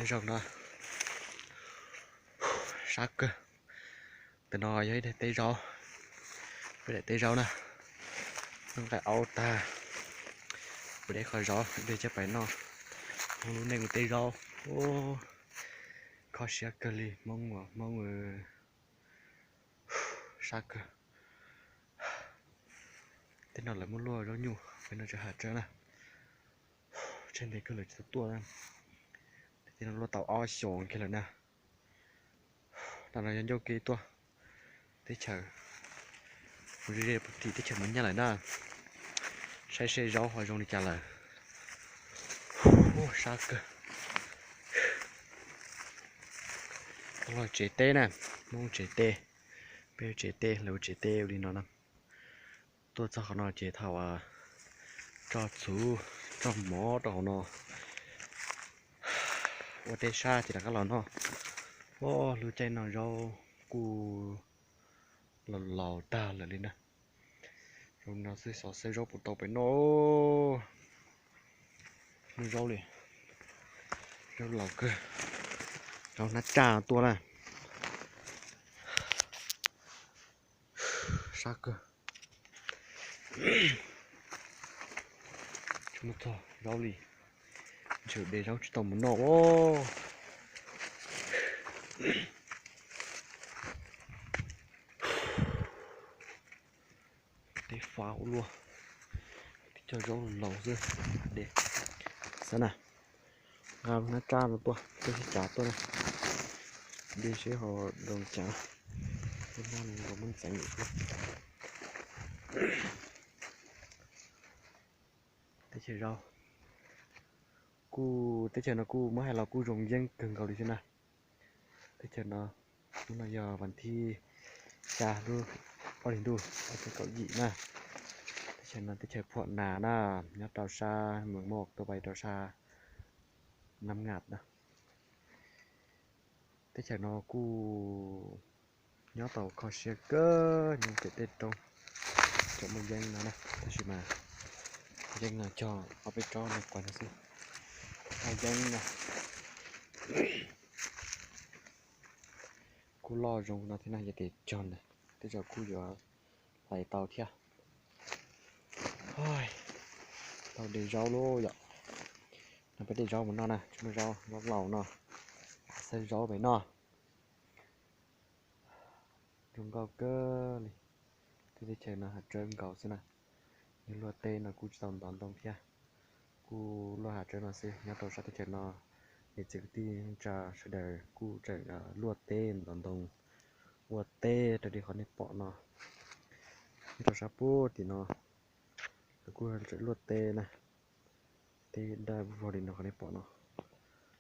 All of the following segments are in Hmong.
Zoo no, sab kawg. Ntawm no yog ib daim teb zaub, ib daim teb zaub na. Noj nqaij aub tag, ua deb qhov zaub de coj pais noj. Hmoob lub neej ua teb zaub, kho siab kawg li Hmoob uas Hmoob. Sab kawg. Tej no lawv muab luaj zaub nyuj, peb no tseem hav tsawb na. Tsheej ntev kawg lawv tsis tau tuaj na. Tej no luaj tau ob xyoos kiag lawm na. Tam no yog ncauj kev tuaj teb chaws, mus ze ze puag tim teb chaws Maiv Nyaj lawm na. Saib seb zaub ho zoo li cas lawm. Sab kawg. Los tsev teb na, Hmoob tsev teb, peb tsev teb, lawv ua tsev teb ua li no na. Tuaj txog qhov no ces thaum tso txhuv tso mov rau hauv no ua teb sab ces rov qab los noj. Lub caij no zaub kuj laus laus tag lawm li na. Zoo no xwb, xyov xav zaub puas tau pem no. Muaj zaub li, zaub laus kawg, zaub hnab tsaj tuaj na. Sab kawg. Tsis muaj txog zaub li, ntshe de zaub tsis tau mus noj os. Teb fab ua luaj, tib co zaub laus xwb. De, xav na, nqa lub hnab tsaj no tuaj, tuaj sib tsav tuaj na. De seb ho zoo cas, tej no los muab ntxeev lawm xwb. Teb chaws zaub, kuj teb chaws no kuj muab hais los kuj zoo yeeb kawg nkaus li thiab na. Teb chaws no, hnub no yog vas thib xya lub ob hlis ntuj ob txhiab kaum yim na. Teb chaws no teb chaws Phuam Nas na, nyob rau sab Mees Moj tuaj pais rau sab Nab Ngas na. Teb chaws no kuj nyob tau kho siab kawg, nyob pem tej roob, tseem muaj yeeb no na, tab sis mas yeeb no cog ob peb tsob no kuav no xwb, tsis tau yeeb na. Kuj loj zoo no thiab na, yog tias cog na, tej zaum kuj yuav hlais tau thiab. Tau de zaub lawm yom. No peb de zaub mus noj na, tsis muaj zaub, zaub laus no, xawb zaub pem noj. Zoo nkauj kawg li. Tej teb chaws no hav tsawb nkaus xwb na. Yog luaj teb no kuj tsis tau ntov ntoo thiab, kuj luaj hav tsawb no xwb. Nyob rau sab teb chaws no, niam txiv kwv tij neej tsa sawv daws kuj tseem luaj teb ntov ntoo ua teb raws li qhov nej pom no. Nyob rau sab puag tim no, lawv kuj tseem luaj teb na. Teb daj vog li no qhov nej pom no.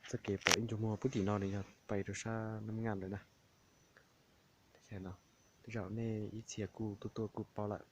Txoj kev pom ib ncug muag puag tim no nws yog pais rau sab Nab Ngas lawm na. Teb chaws no, tej zaum nej ib txhia kuj tuaj tuaj kuj paub lawm.